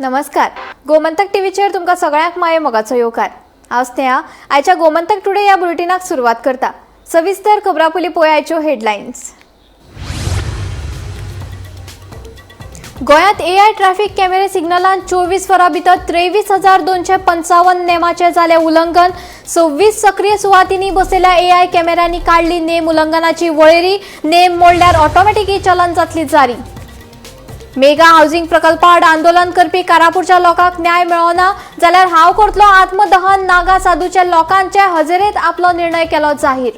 नमस्कार, गोमंतक टीव्हीचेर तुमकां सगळ्यांक माये मोगाचो येवकार. हांव स्नेहा आयच्या गोमंतक टुडे ह्या बुलेटिनाक सुरवात करता. सविस्तर खबरां पयलीं पळोवया हेडलायन्स. गोंयांत एआय ट्रॅफिक कॅमेरे सिग्नलान 24 वरां भितर 23,255 नेमाचें जालें उल्लंघन. 26 सक्रीय सुवातींनी बसयल्ल्या एआय कॅमेऱ्यांनी काडली नेम उल्लंघनाची वळेरी. नेम मोडल्यार ऑटोमॅटिक चलन जातली जारी. मेगा हाऊसिंग प्रकल्पाआड आंदोलन करपी कारापूरच्या लोकांक न्याय मेळना जाल्यार हांव करतलो आत्मदहन. नागा साधूच्या लोकांचे हजेरेत आपलो निर्णय केलो जाहीर.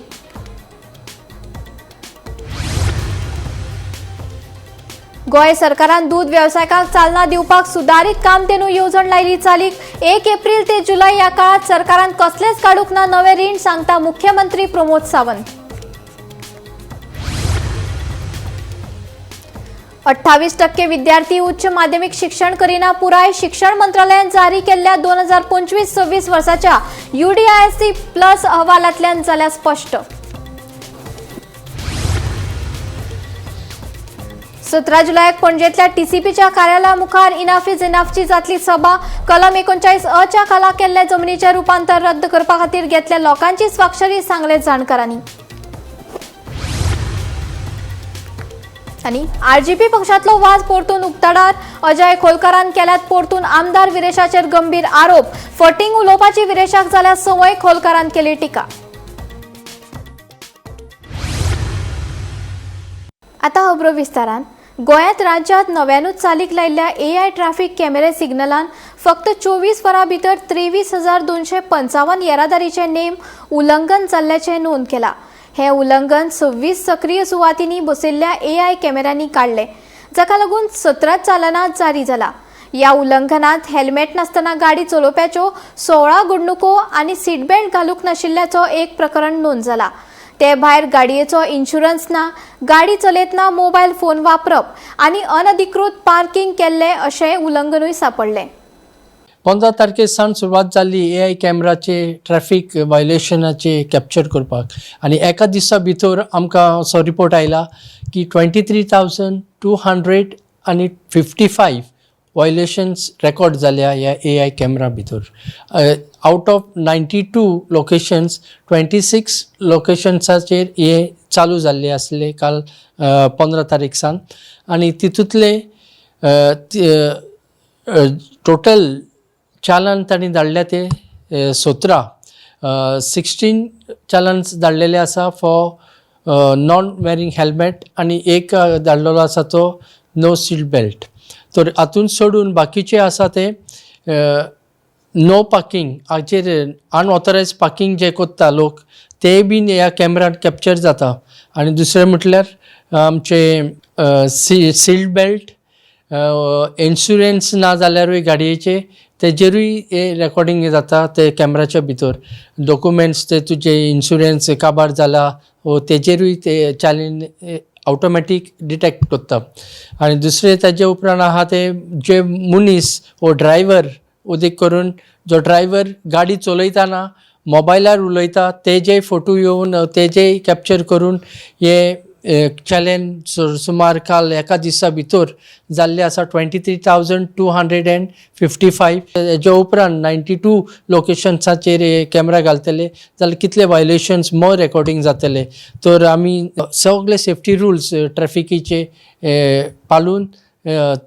गोंय सरकारान दूद वेवसायिकांक चालना दिवपाक सुदारीत कामधेनू येवजण लायली चालीक. 1 एप्रिल ते जुलय ह्या काळात सरकारान कसलेच काडूंक ना नवे रीण, सांगता मुख्यमंत्री प्रमोद सावंत. 28% विद्यार्थी उच्च माध्यमिक शिक्षण करिना. पुराय शिक्षण मंत्रालयान जारी केल्ल्या 2025-26 वर्साच्या UDISE plus अहवालांतल्यान जाल्या स्पश्ट. 17 जुलयाक पणजेंतल्या टीसीपीच्या कार्यालया मुखार इनाफ is इनाफची जातली सभा. कलम 39 अ च्या खाला केल्ल्या जमनीचें रुपांतर रद्द करपा खातीर घेतल्या लोकांची स्वाक्षरी, सांगले जाणकारांनी. आनी आरजीपी पक्षांतलो वाद परतून उक्ताडार. अजय खोलकारान केल्यात परतून आमदार विरेशाचेर गंभीर आरोप. फटींग उलोवपाची विरेशाक जाल्या संवय, खोलकारान केली टिका. आतां खबरो विस्तारान. गोंयांत राज्यांत नव्यानूच चालीक लायिल्ल्या एआय ट्रॅफिक कॅमेरे सिग्नलान फक्त 24 वरां भितर 23,255 येरादारीचे नेम उल्लंघन जाल्ल्याचें नोंद केलां. हे उल्लंघन 26 सक्रीय सुवातींनी बसयल्ल्या एआय कॅमेऱ्यांनी काडले, जाका लागून 17 चालनां जारी जाला. ह्या उल्लंघनांत हेल्मेट नासतना गाडी चलोवप्याच्यो 16 घडणुको आनी सीटबेल्ट घालूंक नाशिल्ल्याचो एक प्रकरण नोंद जाला. ते भायर गाडयेचो इन्शुरन्स ना, गाडी चलयतना मोबायल फोन वापरप आनी अनधिकृत पार्किंग केल्ले अशें उल्लंघनूय सापडलें. 15 तारखे सावन सुरवात जाल्ली एआय कॅमेराचे ट्रॅफिक वायलेशनाचे कॅप्चर करपाक आनी एका दिसा भितर आमकां असो रिपोर्ट आयला की 23,200 आनी 55 वायलेशन्स रेकॉर्ड जाल्या ह्या एआय कॅमेरा भितर. आउट ऑफ 92 लोकेशन्स 26 लोकेशन्साचेर हे चालू जाल्ले आसले काल 15 तारीख सावन आनी तितूंतले टोटल चालन तांणी धाडल्या ते 17 16 चालन्स धाडलेले आसा फॉर नॉन वेरींग हेल्मेट आनी एक धाडलेलो आसा तो नो सीट बेल्ट. तर हातून सोडून बाकीचे आसा ते नो पार्किंग हाचेर अनऑथरायज पार्किंग जे करता लोक ते बीन ह्या कॅमेरान कॅप्चर जाता. आनी दुसरें म्हटल्यार आमचे सीट बेल्ट इन्शुरन्स ना जाल्यारूय गाडयेचे तेजेरूय हे रेकॉर्डिंग जाता ते कॅमेराच्या भितर. डॉक्युमेंट्स ते तुजे इन्शुरन्स काबार जाला वो तेजेरूय ते चालीन ऑटोमॅटीक डिटेक्ट करता. आनी दुसरें ताजे उपरांत आहा ते जे मनीस वो ड्रायव्हर, उदीक करून जो ड्रायव्हर गाडी चलयतना मोबायलार उलयता तेजे फोटो येवन तेजेय कॅप्चर करून हे चॅलेंज सुमार काल एका दिसा भितर जाल्ले आसा 23,255. हेज्या उपरांत 92 लोकेशन्साचेर हे कॅमेरा घालतले जाल्यार कितले वायलेशन्स मोर रेकॉर्डिंग जातले. तर आमी सगळे सेफ्टी रुल्स ट्रॅफिकीचे पाळून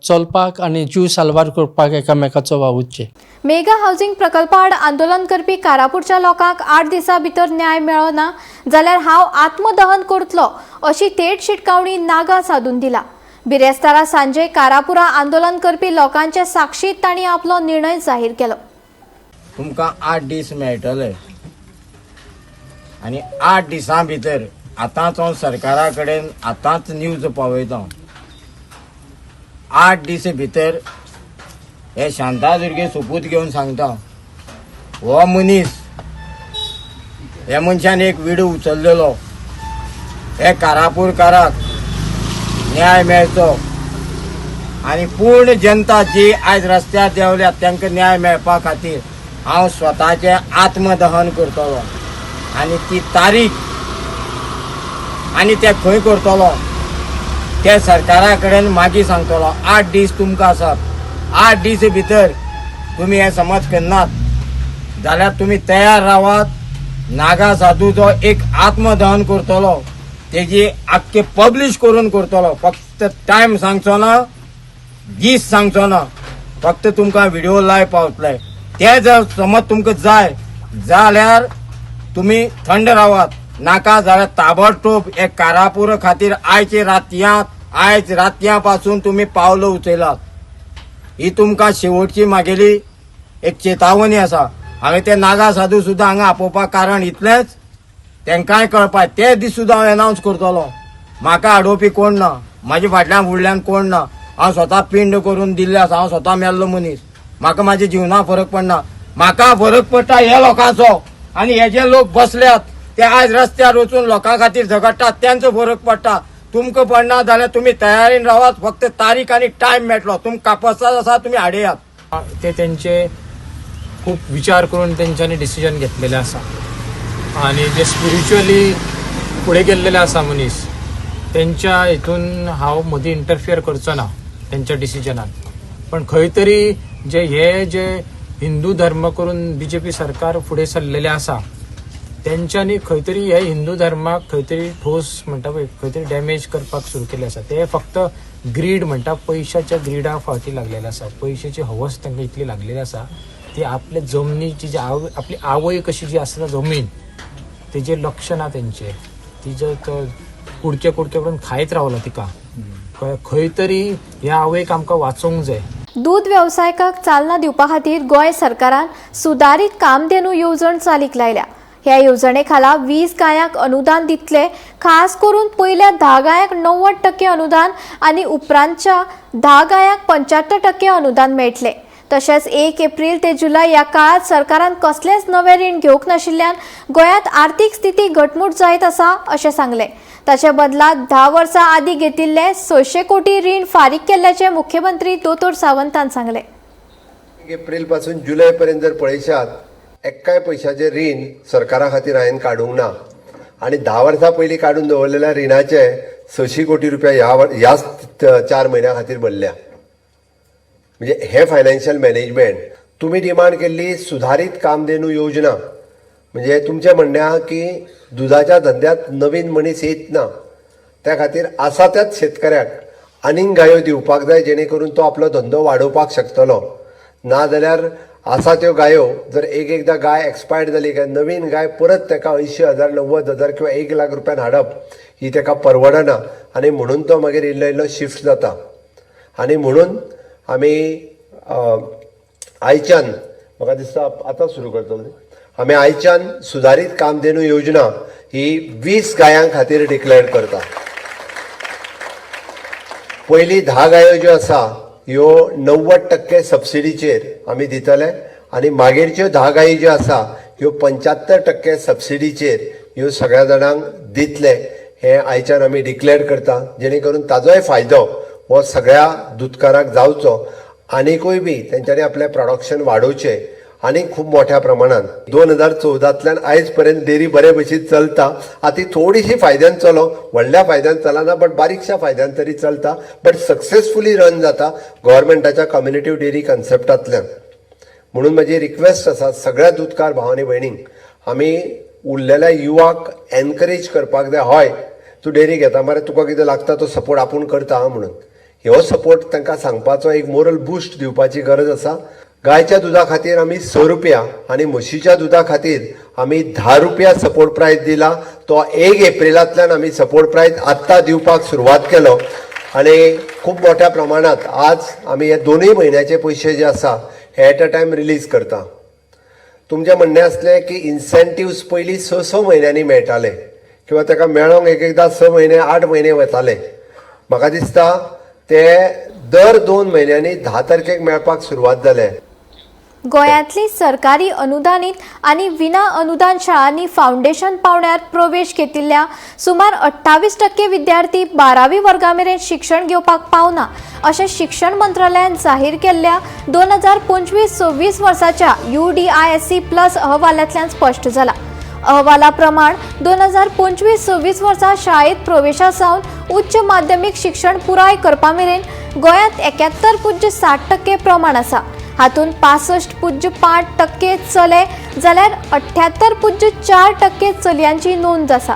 चलपाक आनी जीव साल्वार करपाक एकामेकाचो वावुरचें. मेगा हाऊसिंग प्रकल्पाआड आंदोलन करपी कारापूरच्या लोकांक 8 दिसां भितर न्याय मेळ्ळो ना जाल्यार हांव आत्मदहन करतलो अशी थेट शिटकावणी नागा साधून दिला. बिरेस्तारा सांजे कारापुरा आंदोलन करपी लोकांचे साक्षीत तांणी आपलो निर्णय जाहीर केलो. तुमकां 8 दीस मेळटले आनी 8 दिसां भितर आतांच हांव सरकारा कडेन आतांच न्यूज पावयता. 8 दीस भितर हे शांतादुर्गे सोपूत घेवन सांगता, हो मनीस ह्या मनशान एक विडो उचललेलो, हे कारापूरकाराक न्याय मेळचो आनी पूर्ण जनता जी आयज रस्त्यार देंवल्या तांकां न्याय मेळपा खातीर हांव स्वताचें आत्मदहन करतलो आनी ती तारीख आनी ते खंय करतलो ते सरकारा कडेन मागीर सांगतलो. 8 दीस तुमकां आसात. 8 दीस भितर तुमी हें समज करनात जाल्यार तुमी तयार रावात. नागा साधूचो एक आत्मदहन करतलो, तेजी आख्खे पब्लिश करून करतलो. फक्त टायम सांगचो ना, दीस सांगचो ना, फक्त तुमकां व्हिडिओ लायव पावतले. ते जर समज तुमकां जाय जाल्यार तुमी थंड रावात, नाका जाल्यार ताबडतोब एक कारापूर खातीर आयचे रातयांत, आयज रातयां पासून तुमी पावलां उचयलात. ही तुमकां शेवटची मागेली एक चेतावणी आसा. हांवें ते नागा साधू सुद्दां हांगा आपोवपाक कारण इतलेंच, तेंकांय कळपाक. ते दीस सुद्दां हांव एनावन्स करतलो. म्हाका आडोवपी कोण ना, म्हाजे फाटल्यान फुडल्यान कोण ना. हांव स्वता पिंड करून दिल्ले आसा, हांव स्वता मेल्लो मनीस. म्हाका म्हाज्या जिवना फरक पडना, म्हाका फरक पडटा हे लोकांचो. आनी हे जे लोक बसल्यात ते आयज रस्त्यार वचून लोकां खातीर झगडटात, तेंचो फरक पडटा. तुमकां पडना जाल्यार तुमी तयारीन रावात. फक्त तारीख आनी टायम मेळटलो. तुमकां कापसाद आसा, तुमी हाडयात. ते तेंचे खूब विचार करून तेंच्यांनी डिसिजन घेतलेले आसा आनी जे स्पिरिच्युअली फुडें गेल्लेले आसा मनीस, तेंच्या हितून हांव मदीं इंटरफियर करचो ना तेंच्या डिसिजनान. पण खंय तरी जे हे जे हिंदू धर्म करून बीजेपी सरकार फुडें सरलेलें आसा, तेंच्यांनी खंय तरी हे हिंदू धर्माक खंय तरी ठोस म्हणटा पळय, खंय तरी डॅमेज करपाक सुरू केल्लें आसा. ते फक्त ग्रीड म्हणटा, पयशाच्या ग्रिडा फावटी लागलेले आसा. पयशाची हवस तांकां इतली लागलेली आसा, ती आपल्या जमनीची जी आपली आवय कशी जी आसता जमीन, तेजेर लक्ष ना तेंचें. तिजो तो कुडके कुडके करून खायत रावला तिका. कळ्ळें? खंय तरी ह्या आवयक आमकां वाचोवंक जाय. दूद वेवसायिकाक चालना दिवपा खातीर गोंय सरकारान सुदारीत कामधेनू येवजण चालीक लायल्या. ह्या येवजणे खाला 20 गायांक अनुदान दितले. खास करून पयल्या 10 गायांक 90% अनुदान आनी उपरांतच्या 10 गायांक 75% अनुदान मेळटले. तशेंच 1 एप्रील ते जुलय ह्या काळात सरकारान कसलेंच नवें रीण घेवंक नाशिल्ल्यान गोंयांत आर्थीक स्थिती घटमूट जायत आसा अशें सांगलें. ताचे बदला 10 वर्सां आदीं घेतिल्ले 600 कोटी रीण फारीक केल्ल्याचें मुख्यमंत्री दोतोर सावंतान सांगलें. 1 एप्रील पासून जुलय पर्यंत जर पळयशात, एक्काय पयशाचें रीण सरकारा खातीर हांवें काडूंक ना आनी 10 वर्सां पयलीं काडून दवरलेल्या रिणाचे 600 कोटी रुपया ह्या 4 म्हयन्या खातीर भरल्या. म्हणजे हे फायनान्शियल मॅनेजमेंट. तुमी डिमांड केल्ली सुधारीत कामधेनू योजना, म्हणजे तुमचें म्हणणें आहा की दुदाच्या धंद्यांत नवीन मनीस येत ना, त्या खातीर आसा त्याच शेतकऱ्याक आनीक गायो दिवपाक जाय, जेणे करून तो आपलो धंदो वाडोवपाक शकतलो. ना जाल्यार आसा त्यो गायो जर एक एकदां गाय एक्सपायर्ड जाली काय नवीन गाय परत ताका 80,000, 90,000 किंवा 1 लाख रुपयान हाडप ही ताका परवडना आनी म्हणून तो मागीर इल्लो इल्लो शिफ्ट जाता. आनी म्हणून आमी आयच्यान, म्हाका दिसता आतां सुरू करतलो न्ही, आमी आयच्यान सुदारीत कामधेनू योजना ही 20 गायां खातीर डिक्लेअर करता. पयली 10 गायो ज्यो आसा ह्यो 90% सबसिडीचेर आमी दितले आनी मागीरच्यो 10 गायी ज्यो आसा ह्यो 75% सबसिडीचेर ह्यो सगळ्या जाणांक दितले. हें आयच्यान आमी डिक्लेअर करता, जेणे करून ताजोय फायदो हो सगळ्या दुदकाराक जावचो आनीकूय बी तेंच्यांनी आपलें प्रोडक्शन वाडोवचें आनी खूब मोठ्या प्रमाणान. 2014तल्यान आयज पर्यंत डेअरी बरे भशेन चलता. आतां ती थोडीशी फायद्यान चलो, व्हडल्या फायद्यान चलना, बट बारीकशा फायद्यान तरी चलता, बट सक्सेसफुली रन जाता गव्हर्मेंटाच्या कम्युनिटी डेअरी कन्सेप्टांतल्यान. म्हणून म्हजी रिक्वेस्ट आसा सगळ्या दुदकार भाव आनी भयणींक, आमी उरलेल्या युवाक एनकरेज करपाक जाय. हय, तूं डेअरी घेता मरे, तुका कितें लागता तो सपोर्ट आपूण करता आं म्हणून हो सपोर्ट तांकां सांगपाचो, एक मोरल बुस्ट दिवपाची गरज आसा. गायच्या दुदा खातीर आमी 6 रुपया आनी म्हशीच्या दुदा खातीर आमी 10 रुपया सपोर्ट प्रायस दिला. तो 1 एप्रिलांतल्यान आमी सपोर्ट प्रायस आत्तां दिवपाक सुरवात केलो आनी खूब मोठ्या प्रमाणात आज आमी हे दोनूय म्हयन्याचे पयशे जे आसा हे एट अ टायम रिलीज करता. तुमचें म्हणणें आसलें की इन्सेंटिव्स पयलीं स स म्हयन्यांनी मेळटाले किंवा ताका मेळोंक एक एकदां 6 म्हयने, 8 म्हयने वताले. म्हाका दिसता ते दर 2 म्हयन्यांनी 10 तारखेक मेळपाक सुरवात जाले. गोंयांतली सरकारी अनुदानीत आनी विना अनुदान शाळांनी फावंडेशन पावंड्यार प्रवेश घेतिल्ल्या सुमार 28% विद्यार्थी 12वी वर्गा मेरेन शिक्षण घेवपाक पावना अशें शिक्षण मंत्रालयान जाहीर केल्ल्या 2025-26 वर्साच्या UDISE+ अहवालांतल्यान स्पश्ट जाला. अहवाला प्रमाण 2025-26 वर्सा शाळेत प्रवेशा सावन उच्च माध्यमीक शिक्षण पुराय करपा मेरेन गोंयांत 71.60% प्रमाण आसा. हातूंत 65.5% चले जाल्यार 78.4% चलयांची नोंद आसा.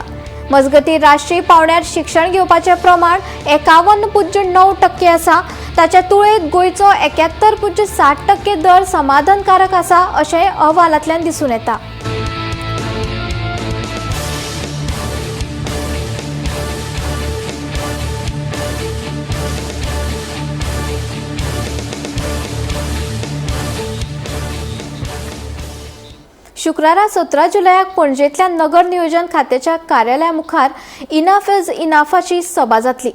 मजगतीं राष्ट्रीय पावंड्यार शिक्षण घेवपाचें प्रमाण 51.9% आसा. ताच्या तुळेंत गोंयचो 71.60% दर समाधानकारक आसा अशें अहवालांतल्यान दिसून येता. शुक्रारा 17 जुलयाक पणजेंतल्या नगर नियोजन खात्याच्या कार्यालया मुखार इनफ is इनाफाची सभा जातली.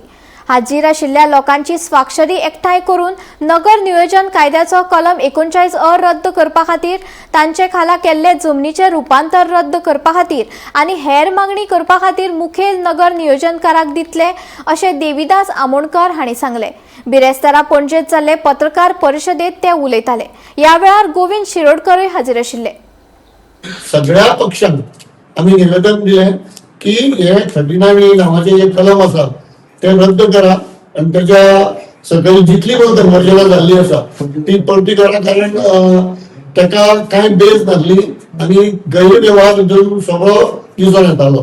हाजीर आशिल्ल्या लोकांची स्वाक्षरी एकठांय करून नगर नियोजन कायद्याचो कलम 39अ रद्द करपा खातीर, तांचे खाला केल्ले जमनीचें रुपांतर रद्द करपा खातीर आनी हेर मागणी करपा खातीर मुखेल नगर नियोजनकाराक दितले अशें देविदास आमोणकर हांणी सांगलें. बिरेस्तारा पणजेंत जाल्ले पत्रकार परिशदेंत ते उलयताले. ह्या वेळार गोविंद शिरोडकरूय हाजीर आशिल्ले. सगळ्या पक्षांक आमी निवेदन दिलें की हे 39 नावाचे जे कलम आसा ते रद्द करा आनी त्याच्या सकयल जितली पण कन्वर्जनां जाल्ली आसा ती परती करा, कारण ताका कांय बेज नासली आनी गैरवेव्हार तितून सगळो दिसून येतालो.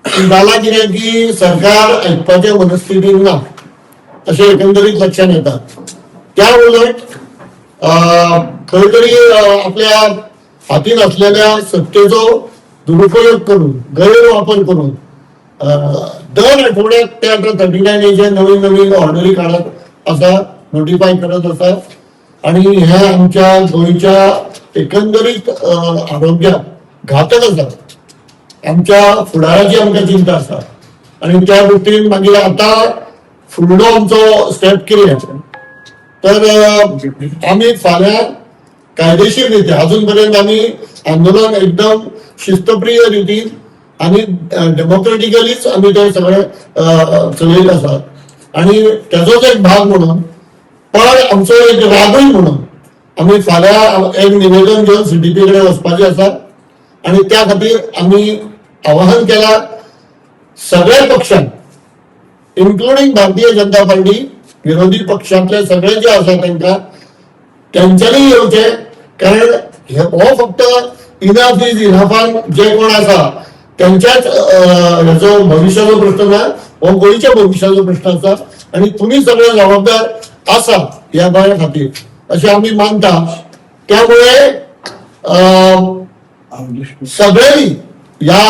जालां कितें की सरकार आयकपाचे मनस्थितीन ना अशें एकंदरीत लक्षात येता. त्या उलट खंय तरी आपल्या हातीन असलेल्या सत्तेचो दुरुपयोग करून, गैरवापर करून दर आठवड्याक ते आतां 39 एचे नवीन नवीन ऑर्डरी काडत आसा, नोटिफाय करत आसा आनी हे आमच्या गोंयच्या एकंदरीत आरोग्याक घातक आसा. आमच्या फुडाराची आमकां चिंता आसा आनी त्या दृश्टीन मागीर आतां फुडलो आमचो स्टेप कितें तर आमी फाल्यां कायदेशीर रित्या, अजून पर्यंत आमी आंदोलन एकदम शिस्तप्रिय रितीन आनी डेमोक्रेटिकलीच आमी ते सगळे चलयत आसा आनी त्याचोच एक भाग म्हणून पण आमचो एक रागूय म्हणून आमी फाल्यां एक निवेदन घेवन सीडीपी कडेन वचपाचें आसा आनी त्या खातीर आमी आवाहन केलां सगळ्या पक्षांक, इन्क्लुडींग भारतीय जनता पार्टी, विरोधी पक्षांतले सगळे जे आसा तांकां तेंच्यांनी येवचें, कारण हो फक्त इनफ is इनफान जे कोण आसा त्यांच्याच हेजो भविश्याचो प्रश्न ना, हो गोंयच्या भविश्याचो प्रश्न आसा आनी तुमी सगळे जबाबदार आसा ह्या गोंया खातीर अशें आमी मानता. त्यामुळे सगळ्यांनी ह्या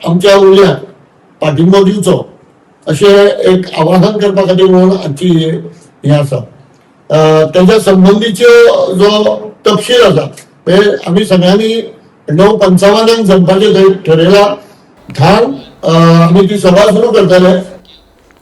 आमच्या उल्याक पाठिंबो दिवचो अशें एक आवाहन करपा खातीर म्हणून आजची हें आसा. तेच्या संबंदीच्यो जो तपशील आसा ते आमी सगळ्यांनी 9:55 जमपाचें थंय ठरयलां. 10 आमी ती सभा सुरू करतले.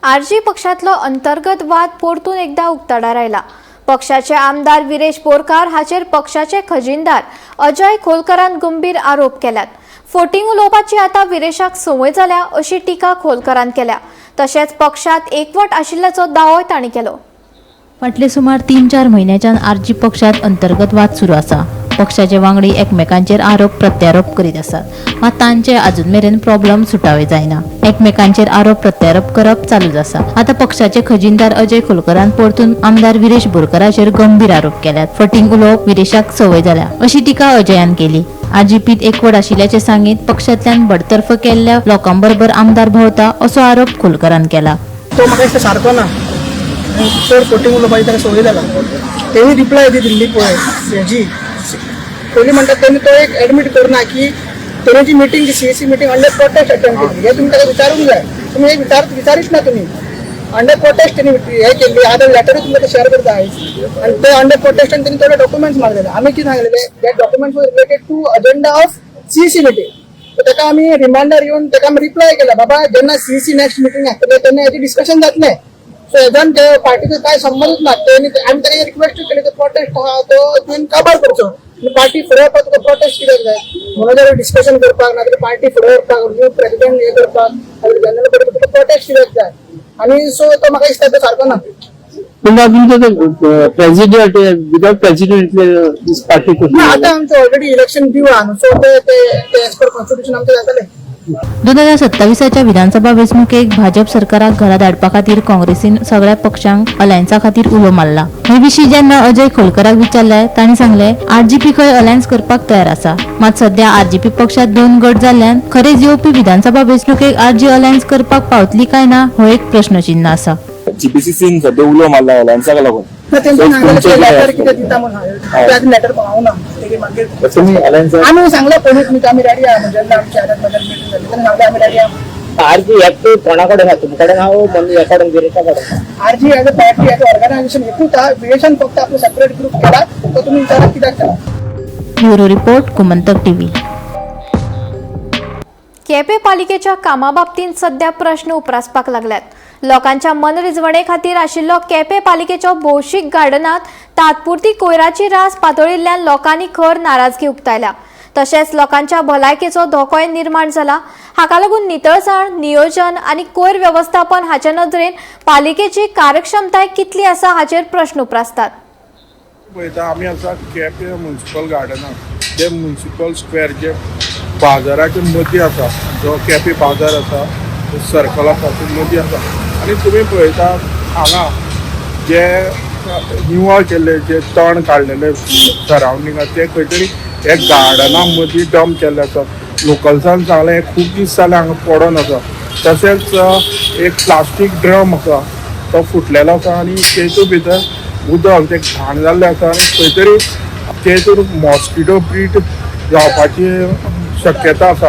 आरजी पक्षातलो अंतर्गत वाद परतून एकदा उक्ताडार आयला. पक्षाचे आमदार विरेश बोरकार हाचेर पक्षाचे खजिनदार अजय खोलकरान गंभीर आरोप केल्यात. फोटींग उलोवपाची आतां विरेशाक संवय जाल्या अशी टिका खोलकरान केल्या. तशेंच पक्षात एकवट आशिल्ल्याचो दावोय तांणी केलो. फाटले सुमार 3-4 म्हयन्याच्यान आरजी पक्षात अंतर्गत वाद सुरू आसा. पक्षाचे वांगडी एकमेकांचेर आरोप प्रत्यारोप करीत आसात, मात तांचे अजून मेरेन प्रॉब्लम सुटावे जायना. एकमेकांचेर आरोप प्रत्यारोप करप चालूच आसा. आतां पक्षाचे खजिनदार अजय खोलकरान परतून आमदार विरेश बोरकराचेर गंभीर आरोप केल्यात. फटींग उलोवप विरेशाक संवय जाल्या अशी टिका अजयान केली. आरजीपीत एकवट आशिल्ल्याचें सांगीत पक्षांतल्यान बडतर्फ केल्ल्या लोकांबरोबर आमदार भोंवता असो आरोप खोलकरान केला. तो म्हाका दिसता सारको ना, चड फोटींग उलोवपाची ताका संवय जाला. तेणी रिप्लाय दी दिल्ली पळय हेजी पयलीं म्हणटा तेणी तो एक एडमीट करुना की तेणी जी meeting CAC meeting under protest attend केली. हे तुमी ताका विचारूंक जाय. तुमी हे विचारीच ना. तुमी अंडर प्रोटेस्ट तेणी हे केल्ली. आतां लेटरूय तुमकां शेअर करता आयज. आनी ते अंडर प्रोटेस्ट तेणी थोडे डॉक्युमेंट्स मागलेले. आमी कितें सांगलेले, that documents were related to agenda of CEC meeting. ताका आमी रिमांडर येवन ताका आमी रिप्लाय केला, बाबा जेन्ना सीईसी नेक्स्ट मिटींग आसतले तेन्ना हेजें डिस्कशन जातलें. सो हेजान ते पार्टीचो कांय संबंदूच ना. तेणी आमी ताका रिक्वेस्ट केली, तो प्रोटेस्ट आहा तो तुवें काबार करचो, पार्टी फुडें व्हरपाक तुका प्रोटेस्ट कित्याक जाय? म्हणून जाल्यार डिस्कशन करपाक, नाजाल्यार पार्टी फुडें व्हरपाक, न्यू प्रेसिडेंट हे करपाक, जनरल बॉडी तुका प्रोटेस्ट कित्याक जाय? आनी सो तो म्हाका दिसता तो सारको ना. पूण तुमचो प्रेसिडेंट, विदाउट प्रेसिडेंट दीस पार्टी ना, आतां आमचें ऑलरेडी इलेक्शन ड्यू आहा न्हू, सो ते ते एज पर कॉन्स्टिट्यूशन आमचें जातलें. 2027च्या विधानसभा वेंचणुकेक भाजप सरकाराक घरा धाडपा खातीर काँग्रेसीन सगळ्या पक्षांक अलायन्सा खातीर उलो मारला. हे विशीं जेन्ना अजय खोलकराक विचारले, तांणी सांगले, आरजीपी खंय अलायन्स करपाक तयार आसा. मात सध्या आरजीपी पक्षात दोन गट जाल्ल्यान खरेंच येवपी विधानसभा वेंचणुकेक आरजी अलायन्स करपाक पावतली काय ना, हो एक प्रश्नचिन्ह आसा. जीपीसीसीन सध्या उलो मारला अलायन्साक लागून. ना, तेंचे So, सांगलें तुमचें ते कितें लेटर आसतलें? कितें दिता म्हणून ते अजून लेटर पावना तेगे मागीर. तुमी अलायन्साक आमी सांगलें पयलींच न्ही, आमी रेडी आहा. म्हणजे जेन्ना आमची आदात बदल मिटींग जाली तेन्ना सांगलें, आमी रेडी आहा. आरजी एकटू कोणा कडेन आहा? तुमचे कडेन आहा ह्या कडेन, गिरीशा कडेन? RG as a party, as a organization एकूच आहा. विएशन फक्त आपलो सेपरेट ग्रुप केला, तो तुमी विचारा कित्याक केला. Bureau report, Gomantak TV. Quepem पालिकेच्या कामा बाबतींत सध्या प्रश्न उप्रासपाक लागल्यात. लोकांच्या मनरिजवणे खातीर आशिल्लो केपें पालिकेचो भौशीक गार्डनात तात्पुरती कोयराची रास पातळिल्ल्यान लोकांनी खर नाराजगी उक्तायल्या. तशेंच लोकांच्या भलायकेचो धोकोय निर्माण जाला. हाका लागून नितळसाण, नियोजन आनी कोयर वेवस्थापन हाचे नदरेन पालिकेची कार्यक्षमताय कितली आसा हाचेर प्रश्न उप्रासतात. पळयता, आमी आसा केपें म्युन्सिपल गार्डनाक, जे म्युन्सिपल स्क्वेअर, जे बाजाराच्या मदीं आसा. जो केपें बाजार आसा, सर्कल आसा, ते मदीं आसा. आनी तुमी पळयता, हांगा जे निवळ केल्ले, जे तण काडलेले सरावंडिंग आसा, ते खंय तरी हे गार्डना मदीं डंप केल्ले आसा. लोकल्सान सांगलें, हें खूब दीस जाले हांगा पडोन आसा. तशेंच एक प्लास्टीक ड्रम आसा, तो फुटलेलो आसा आनी तेतून भितर उदक तें घाण जाल्लें आसा आनी खंय तरी तेतून मॉस्किटो ब्रीड जावपाची शक्यता आसा.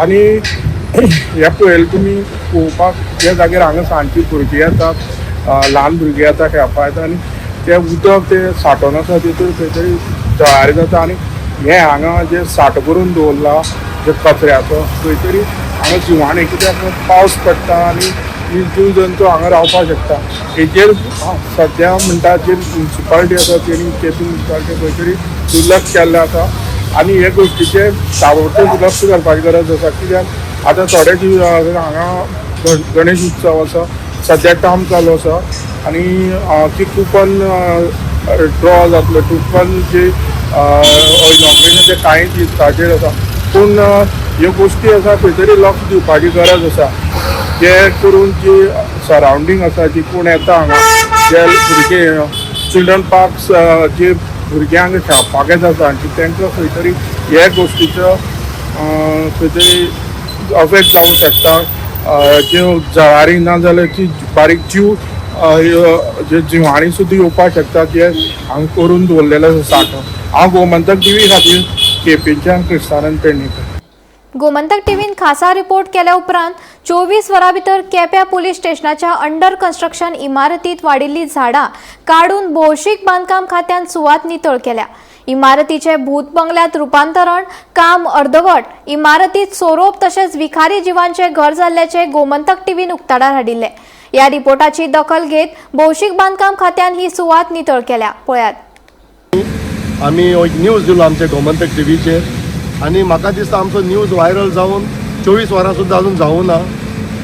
आनी हें पळयलें तुमी पळोवपाक ज्या जाग्यार हांगा सांजची भुरगीं येतात, ल्हान भुरगीं येता, खेळपाक येता आनी तें उदक तें सांठोन आसा, तितून खंय तरी जळारी जाता. आनी हें हांगा जें साठो करून दवरला जे कचऱ्याचो, खंय तरी हांगा जिवाणें, कित्याक पावस पडटा आनी ही जीव जंतू हांगा रावपाक शकता. हेजेर सद्या म्हणटा, जी म्युन्सिपालिटी आसा तेणी, केपें म्युन्सिपालिटी खंय तरी दुर्लक्ष केल्लें आसा आनी हे गोश्टीचेर ताबडतोब लक्ष घालपाची गरज आसा. कित्याक आतां थोडे दीस हांगा गणेश उत्सव आसा, सद्या काम चालू आसा आनी ती कुपन ड्रॉ जातलो, कुपन जे इनॉग्रेशन ते कांय दिसाचेर आसा. पूण ह्यो गोश्टी आसा, खंय तरी लक्ष दिवपाची गरज आसा, जे करून जी सरावंडींग आसा, जी कोण येता हांगा, जे भुरगे चिल्ड्रन पार्क्स, जे भुरग्यांक खेळपाक येता सांजचे, तांकां खंय तरी हे गोश्टीचो खंय तरी अफेक्ट जावंक शकता. ज्यो जळारी ना जाल्यार ती बारीक जीव जे जिवाणी सुद्दां येवपाक शकता, जे हांगा करून दवरलेले आसा साठो. हांव गोमंतक टिवी खातीर केपेंच्यान क्रिस्तानंद पेडणेकर. गोमंतक टीव्हीन खासा रिपोर्ट केल्या उपरांत 24 वरां भितर केप्या पुलीस स्टेशनाच्या अंडर कन्स्ट्रक्शन इमारतीत वाडिल्ली झाडां काडून भौशीक बांदकाम खात्यान सुवात नितळ केल्या. इमारतीचे भूत बंगल्यात रुपांतरण काम अर्दवट, इमारतीत सोरोप तशेंच विखारी जिवांचे घर जाल्ल्याचे गोमंतक टीव्हीन उक्ताडार हाडिल्ले. ह्या रिपोर्टाची दखल घेत भौशीक बांदकाम खात्यान ही सुवात नितळ केल्या. पळयात. आमी हो एक न्यूज दिलो आमच्या गोमंतक टिवीचेर आनी म्हाका दिसता आमचो न्यूज व्हायरल जावन 24 वरां सुद्दां अजून जावूं ना.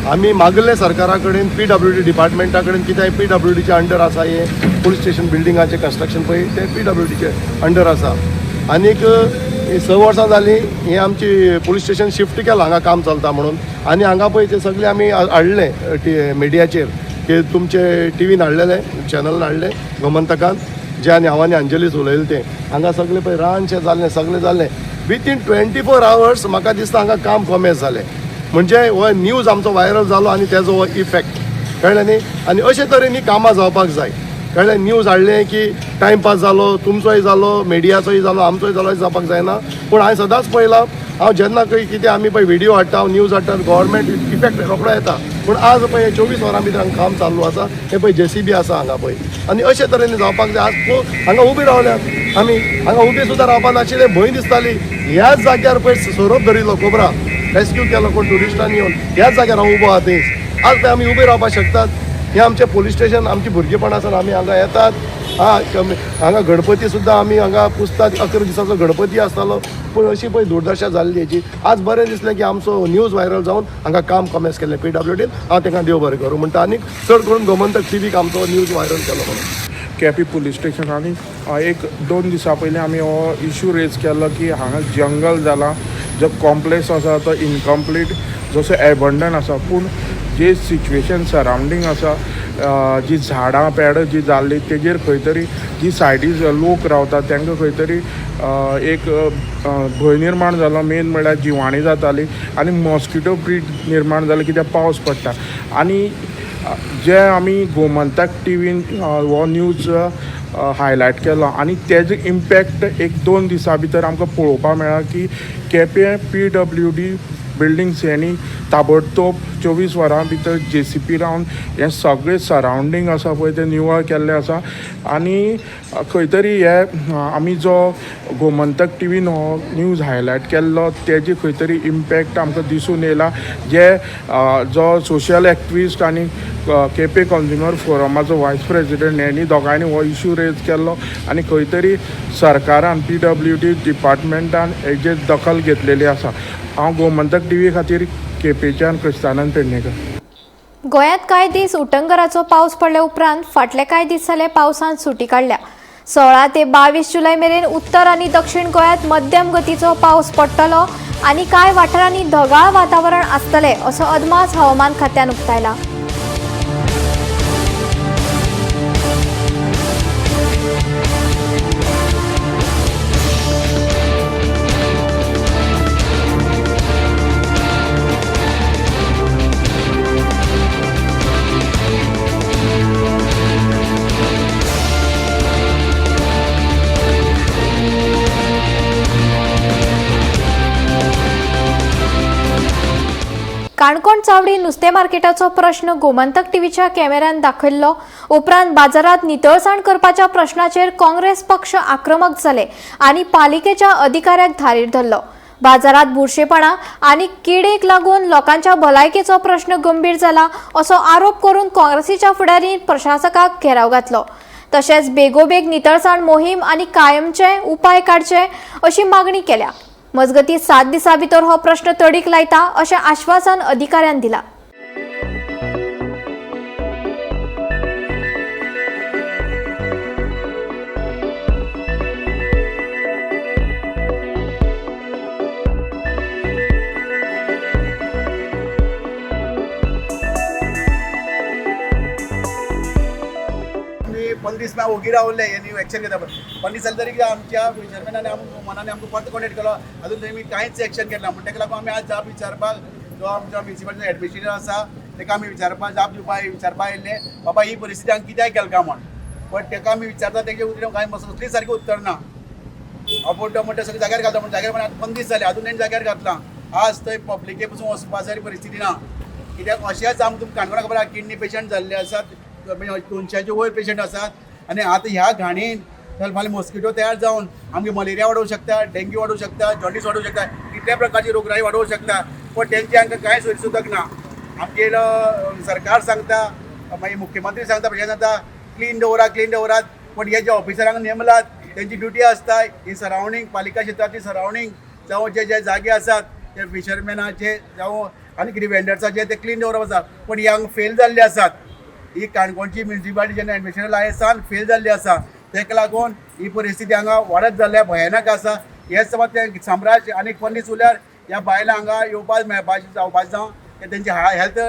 आमी मागले सरकारा कडेन, पीडब्ल्यूडी डिपार्टमेंटा कडेन, कित्याक पीडब्ल्यूडीच्या अंडर आसा हें पुलीस स्टेशन बिल्डिंगाचें कन्स्ट्रक्शन पळय, तें पीडब्ल्यूडीचे अंडर आसा. आनीक 6 वर्सां जालीं हें आमची पुलीस स्टेशन शिफ्ट केलां, हांगा काम चलता म्हणून. आनी हांगा पळय ते सगळें आमी हाडलें मिडियाचेर की तुमचे टिवीन हाडलेलें, चॅनलान हाडलें गोमंतकान, जे आनी हांव आनी अंजलीस उलयलें तें. हांगा सगळें पळय रानशें जाल्लें, सगळें जाल्लें. विथीन 24 आवर्स म्हाका दिसता हांगा काम कॉमेस जालें. म्हणजे हो न्यूज आमचो व्हायरल जालो आनी तेजो हो इफेक्ट, कळ्ळें न्ही? आनी अशे तरेन ही कामां जावपाक जाय, कळ्ळें? न्यूज हाडलें की टायमपास जालो, तुमचोय जालो, मिडियाचोय जालो, आमचोय जालो, अशें जावपाक जायना. पूण हांवें सदांच पळयलां, हांव जेन्ना खंय कितें आमी पळय व्हिडियो हाडटा, न्यूज हाडटा, गव्हर्मेंट इफेक्ट रोखडो येता. पूण आज पळय 24 वरां भितर हांगा काम चालू आसा. हें पळय जेसीबी आसा हांगा पळय. आनी अशे तरेन जावपाक जाय. आज हांगा उबी रावल्यात आमी, हांगा उबी सुद्दां रावपा नाशिल्ले, भंय दिसताली. ह्याच जाग्यार पळय सोरोप धरिल्लो, कोबरा रेस्क्यू केलो कोण ट्युरिस्टांनी येवन. ह्याच जाग्यार हांव उबो आहा थंयच. आज पळय आमी उबे रावपाक शकतात. हें आमचें पुलीस स्टेशन. आमची भुरगेपणां आसून आमी हांगा येतात. हा, हांगा गणपती सुद्दां आमी हांगा पुजतात. 11 दिसाचो गणपती आसतालो. पूण अशी पळय दुर्दशा जाल्ली हेची. आज बरें दिसलें की आमचो न्यूज व्हायरल जावन हांगा काम कॉमेस केलें पीडब्ल्यूडीन. हांव तांकां देव बरें करूं म्हणटा आनी चड करून गोमंतक टिवीक आमचो न्यूज व्हायरल केलो म्हणून. केपी पुलीस स्टेशन आनी एक दोन दिसां पयलीं आमी हो इशू रेज केल्लो की हांगा जंगल जाला, जो कॉम्प्लेक्स आसा तो इनकम्प्लीट जसो एबंडन आसा, पूण जे सिच्युएशन सरावंडींग आसा, जी झाडां पेडां जी जाल्ली तेजेर खंय तरी जी सायडी लोक रावतात तांकां खंय तरी एक भंय निर्माण जालो. मेन म्हणल्यार जिवाणी जाताली आनी मॉस्किटो ब्रीड निर्माण जालें कित्याक पावस पडटा. आनी जे आमी गोमंतक टिवीन हो न्यूज हायलायट केलो आनी तेजो इम्पॅक्ट एक दोन दिसां भितर आमकां पळोवपाक मेळ्ळा की केपें PWD buildings ह्यांनी ताबडतोब 24 वरां भितर JCP लावन हें सगळें सरावंडींग आसा पळय तें निवळ केल्लें आसा. आनी खंय तरी हे आमी जो गोमंतक टिवीन हो न्यूज हायलायट केल्लो तेजी खंय तरी इम्पॅक्ट आमकां दिसून येयला. जे जो सोशल एक्टिविस्ट आनी केपें कंज्युमर फोरमाचो वायस प्रेजिडंट ह्यांनी दोगांयनी हो इशू रेज केल्लो आनी खंय तरी सरकारान PWD डिपार्टमेंटान हेजेर दखल घेतलेली आसा. हांव गोमंतक टिवी खातीर केपेंच्यान क्रिस्तानंद पेडणेकर. गोंयांत कांय दीस उटंगराचो पावस पडल्या उपरांत फाटले कांय दीस जाले पावसान सुटी काडल्या. 16 ते 22 जुलय मेरेन उत्तर आनी दक्षिण गोंयांत मध्यम गतीचो पावस पडटलो आनी कांय वाठारांनी ढगाळ वातावरण आसतलें असो अदमास हवामान खात्यान उक्तायला. काणकोण चावडी नुस्तें मार्केटाचो प्रश्न गोमंतक टीव्हीच्या कॅमेऱ्यान दाखयल्लो. उपरांत बाजारात नितळसाण करपाच्या प्रश्नाचेर काँग्रेस पक्ष आक्रमक जाले आनी पालिकेच्या अधिकाऱ्याक धारेर धरलो. बाजारात बुरशेपणा आनी किडेक लागून लोकांच्या भलायकेचो प्रश्न गंभीर जाला असो आरोप करून काँग्रेसीच्या फुडारीन प्रशासकाक घेराव घातलो. तशेंच बेगोबेग नितळसाण मोहीम आनी कायमचे उपाय काडचे अशी मागणी केल्या. मजगती 7 दिसां भितर हो प्रश्न तडीक लायता अशें आश्वासन अधिकाऱ्यान दिला. पंदरा दीस ओगी रावले आनी एक्शन घेता. 15 दीस जाले तरी आमच्या फिशरमॅनान मनान आमकां परत कॉन्टेक्ट केलो, अजून तेमी कांयच एक्शन घेतला. म्हण ताका लागून आमी आज जाप विचारपाक जो आमच्या म्युनिसिपालिटीचो एडमिनिस्ट्रेटर आसा ताका आमी विचारपाक जाप दिवपाक विचारपाक आयिल्ले, बाबा ही परिस्थिती हांगा कित्याक केला काय म्हण. बट ताका आमी विचारता तेजें उतर कांय कसलीच सारकें उत्तर ना. आपूण तो म्हणटा सगळें जाग्यार घालता, म्हण जाग्यार म्हण आतां 15 दीस जाले अजून तेणें जाग्यार घातलां. आज थंय पब्लिके पसून वचपा सारकी परिस्थिती ना, कित्याक अशेंच आमकां तुमकां काणकोणा खबर आसा किडनी पेशंट जाल्ले आसात, 200 वयर पेशंट आसात. आनी आतां ह्या घाणीन फाल्यां मॉस्किटो तयार जावन आमगे मलेरिया वाडोवंक शकता, डेंग्यू वाडोवंक शकता, जॉन्डीस वाडोवंक शकता, कितल्या प्रकारची रोगराई वाडोवंक शकता. पण तेंचे हांकां कांय सोयी सुद्दां ना. आमगेलो सरकार सांगता, मागीर मुख्यमंत्री सांगता, प्रेसिडेंट सांगता क्लीन दवरात क्लीन दवरात, पण हे जे ऑफिसरांक नेमलात तेंची ड्युटी आसता ही सरावंडींग पालिका क्षेत्रांतली सरावंडींग जावं जे जे जागे आसात ते फिशरमॅनाचे जावं आनी कितें वेंडर्साचे ते क्लीन दवरप आसा. पण ही हांगा फेल जाल्ले आसात. ही काणकोणची म्युनिसिपालिटी जेन्ना एडमिनिस्ट्रेशन आयले सान फेल जाल्ली आसा, ताका लागून ही परिस्थिती हांगा वाडत जाल्ल्या भयानक आसा. हेच समज ते साम्राज्य आनी 15 दीस उरल्यार ह्या बायलां हांगा येवपाक मेळपाचें जावपाचें जावं तेंची हेल्थ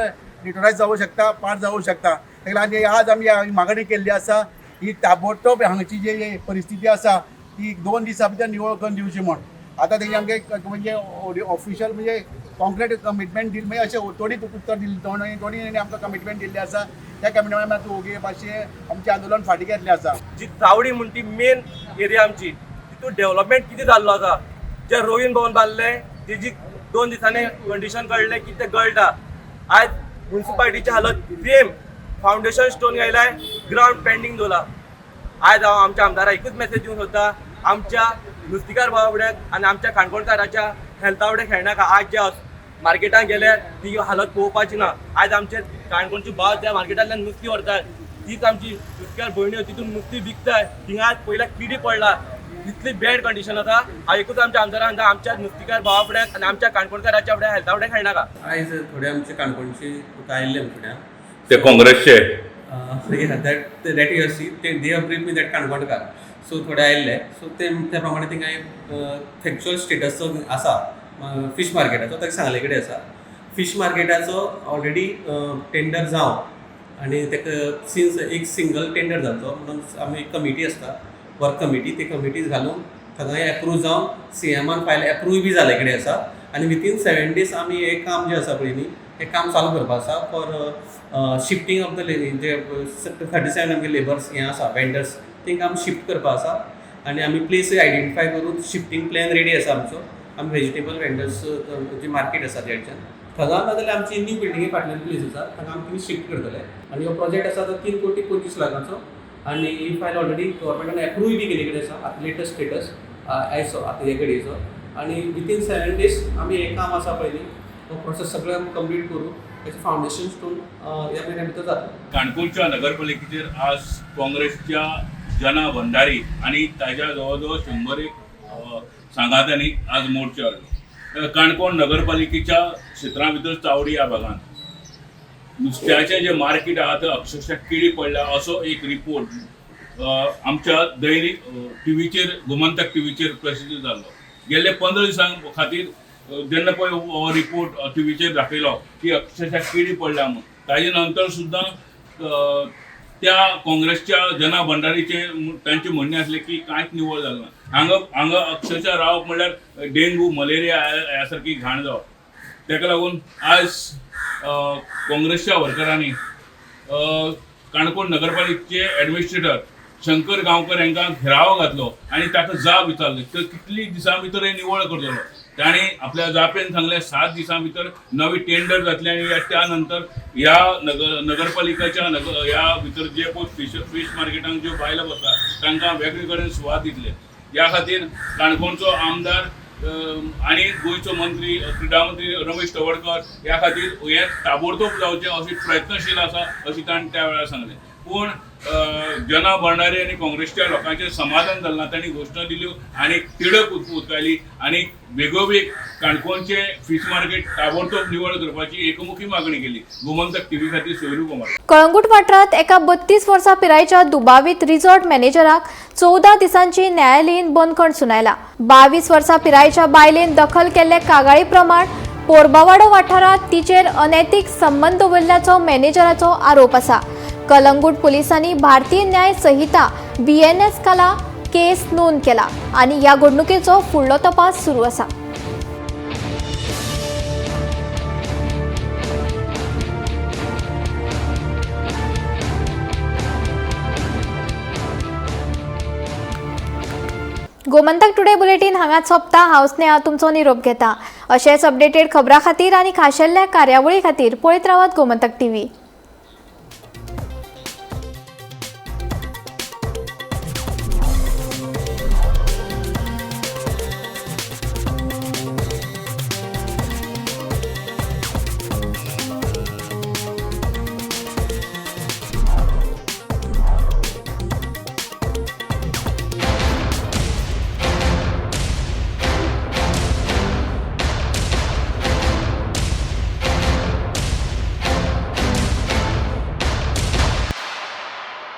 डिटोरायज जावंक शकता, पाड जावंक शकता. ताका लागून आज आमी मागणी केल्ली आसा ही ताबडतोब हांगाची जी परिस्थिती आसा ती 2 दिसां भितर निवळ करून दिवची म्हण. आतां तेंचे आमगे म्हणजे ऑफिशियल म्हणजे कॉन्क्रीट कमिटमेंट दिली, म्हणजे अशें थोडी उत्तर दिली, थोडी आमकां कमिटमेंट दिल्ली आसा. त्या कमिटमेंट आतां ओगी मातशें आमचें आंदोलन फाटीं घेतलें आसा. जी चावडी म्हण ती मेन एरिया आमची, तितून डेव्हलपमेंट कितें जाल्लो आसा, जे रोहीन भवन बांदलें तेजी 2 दिसांनी कंडिशन कळ्ळें की तें गळटा. आयज म्युनिसिपालिटीची हालत सेम, फावंडेशन स्टोन घायलाय, ग्रावंड पेंडींग दवरला. आयज हांव आमच्या आमदाराक एकूच मेसेज दिवंक सोदता, आमच्या नुस्तेकार भावा फुडें आनी आमच्या काणकोणकाराच्या हेल्था फुडें खेळनाका. आज जे मार्केटान गेल्यार ती हालत पळोवपाची ना. आयज आमचे काणकोणची भाव त्या मार्केटांतल्यान नुस्तीं व्हरतात, तीच आमची नुस्तेकार भयण्यो तितून नुस्तीं विकतात, थिंगा आज पयल्या किडी पडला, इतली बॅड कंडिशन आसा. हांव एकूच आमच्या आमदारान आमच्या नुस्तेकार भावा फुडें आनी आमच्या काणकोणकाराच्या फुडें हेल्था फुडें खेळनाका. आयज थोडे आमचे काणकोणचे आयिल्ले फुड्यान ते काँग्रेसचे That that you see ते they have brief me that Canconkar so थोडे आयिल्ले, सो ते त्या प्रमाणे थिंगा फॅक्च्युअल स्टेटस जो आसा फिश मार्केटाचो ताका सांगले कडेन आसा. फिश मार्केटाचो ऑलरेडी टेंडर जावन आनी ताका सिन्स एक सिंगल टेंडर जावचो म्हणून आमी एक कमिटी आसता, वर्क कमिटी, ते कमिटीज घालून थंय एप्रूव जावन सीएमान फायल एप्रूव बी जाल्ले कडेन आसा आनी विथीन 7 days आमी हें काम जें आसा पळय न्ही हें काम चालू करपा आसा फॉर शिफ्टींग ऑफ the जे 37 आमगे लेबर्स हें आसा वेंडर्स तेंकां आमी शिफ्ट करपा आसा आनी आमी प्लेस आयडेंटिफाय करून शिफ्टींग प्लॅन रेडी आसा आमचो. आमी व्हेजिटेबल वेंडर्स जी मार्केट आसा तेंच्यान थंगा नाजाल्यार आमची न्यू बिल्डिंगे फाटल्यान प्लेस आसा थंगा आमी थिंग शिफ्ट करतले. आनी हो प्रोजेक्ट आसा तो 3,25,00,000चो आनी ही फायल ऑलरेडी गव्हर्मेंटान एप्रूव बी केल्ली कडेन आसा आतां लेटस्ट स्टेटस आयचो आतां हे घडयेचो आनी विथीन 7 days आमी हें काम आसा पळय न्ही हो प्रोसेस सगळें आमी कंप्लीट करून तेचें फावंडेशन स्टोन ह्या म्हयन्या भितर जातलो. काणकोणच्या नगरपालिकेचेर आज काँग्रेसच्या जना भंडारी आनी ताज्या जवळ जवळ 100 सांगात्यांनी आज मोर्चा हाडलो. काणकोण नगरपालिकेच्या क्षेत्रा भितर चावडी ह्या भागांत नुस्त्याचें जें मार्केट आहा थंय अक्षरशः किडी पडल्या असो एक रिपोर्ट आमच्या दैनिक टिवीचेर गोमंतक टिवीचेर प्रसिद्ध जाल्लो. गेल्ले 15 दिसां खातीर जेन्ना पळय हो रिपोर्ट टिवीचेर दाखयलो की अक्षरशः किडी पडल्या म्हणून, ताजे नंतर सुद्दां त्या काँग्रेसच्या जना भंडारीचे तांचें म्हणणें आसलें की कांयच निवळ जालें ना. हांगा हांगा अक्षरशः रावप म्हणल्यार डेंगू मलेरिया ह्या सारकी घाण जावप. ताका लागून आज काँग्रेसच्या वर्करांनी काणकोण नगरपालिकेचे एडमिनिस्ट्रेटर शंकर गांवकर हांकां घेराव घातलो आनी ताका जाप विचारली तर कितली दिसां भितर हे निवळ करतलो. तांणी आपल्या जापेन सांगलें 7 दिसां भितर नवी टेंडर जातले आनी त्या नंतर ह्या नगरपालिकेच्या ह्या भितर जे पळय फिश मार्केटांत ज्यो बायलां बसता तांकां वेगळे कडेन सुवात दितले. ह्या खातीर काणकोणचो आमदार आनी गोंयचो मंत्री क्रिडा मंत्री रमेश तवडकर ह्या खातीर हें ताबडतोब जावचें अशी प्रयत्नशील आसा अशी ताणें त्या वेळार सांगलें. पूण जना भंडारी आनी काँग्रेसच्या लोकांचें समाधान जालें ना. तांणी घोशणा दिल्यो आनी तिडक उक्तायली आनी बेगोबेग काणकोणचे फिश मार्केट ताबडतोब निवळ करपाची एकमुखी मागणी केली. गोमंतक टीव्ही खातीर सोयरू कुमार. कळंगूट वाठारांत एका 32 वर्सां पिरायेच्या दुबावीत रिसॉर्ट मॅनेजराक 14 दिसांची न्यायालयीन बंदखण सुनायला. 22 वर्सां पिरायेच्या बायलेन दखल केल्ले कागाळी प्रमाण पोरबावाडो वाठारांत तिचेर अनैतिक संबंद दवरल्याचो मॅनेजराचो आरोप आसा. कलंगूट पोलिसांनी भारतीय न्याय संहिता BNS खाला केस नोंद केला आनी ह्या घडणुकेचो फुडलो तपास सुरू आसा. गोमंतक टुडे बुलेटीन हांगाच सोंपता. हांव स्नेहा तुमचो निरोप घेता. अशेच अपडेटेड खबरां खातीर आनी खाशेल्ल्या कार्यावळी खातीर पळयत रावात गोमंतक टीव्ही.